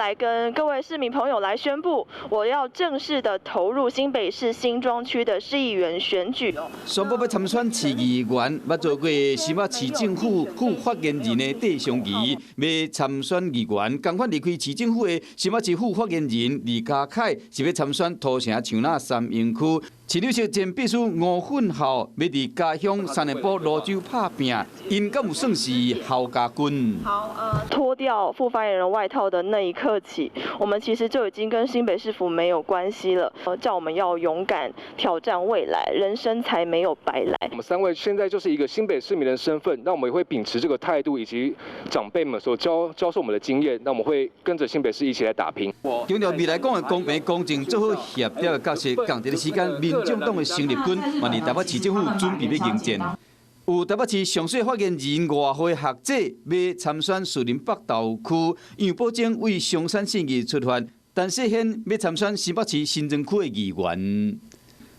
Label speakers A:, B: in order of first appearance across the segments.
A: 來跟各位市民朋友來宣布，我要正式的投入新北市新莊區的市議員選舉。
B: 宣布欲參選市議員，捌做過新北市政府副發言人的戴松儀，欲參選議員，仝款離開市政府的新北市副發言人李家凱，是欲參選土城樹林三鶯區。市長室前秘書吳訓孝欲佇家鄉三義埔蘆洲拍拚，𪜶敢有算是侯家軍？
A: 好，脫掉副發言人外套的那一刻起，我們其實就已經跟新北市府沒有關係了。叫我們要勇敢挑戰未來，人生才沒有白來。
C: 我們三位現在就是一個新北市民的身份，那我們也會秉持這個態度，以及長輩們所教授我們的經驗，那我們會跟着新北市一起來打拼。
B: 強調未來講的公平公正，做好協調的角色，仝一个時間，民眾黨的生力軍嘛佇台北市政府準備欲迎戰。有台北市上細發言人外號學者欲參選士林北投區，楊寶貞為松山信義出發，陳世顯欲參選新北市新莊區的議員。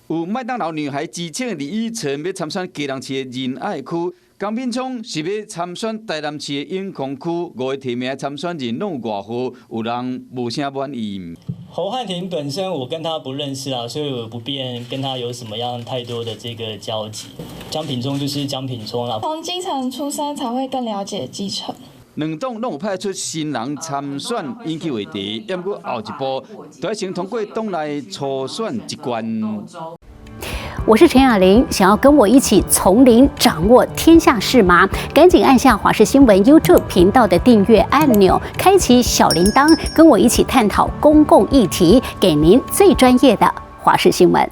B: 有麥當勞女孩之稱的李依晨欲參選基隆市的仁愛區，江敏聰是欲參選台南市的永康區，五个提名參選人攏有外號，有人無啥滿意。
D: 侯漢廷本身我跟他不認識啊，所以我不便跟他有什麼樣太多的這個交集。江品聰就是江品聰啦。
E: 從基層出身才會更了解基層。
B: 兩黨攏有派出新人參選，引起話題。不過後一步，都要先通過黨內初選這關。
F: 我是陳雅玲，想要跟我一起從零掌握天下事嗎？趕緊按下華視新聞 YouTube 頻道的訂閱按鈕，開啟小鈴鐺，跟我一起探討公共議題，給您最專業的華視新聞。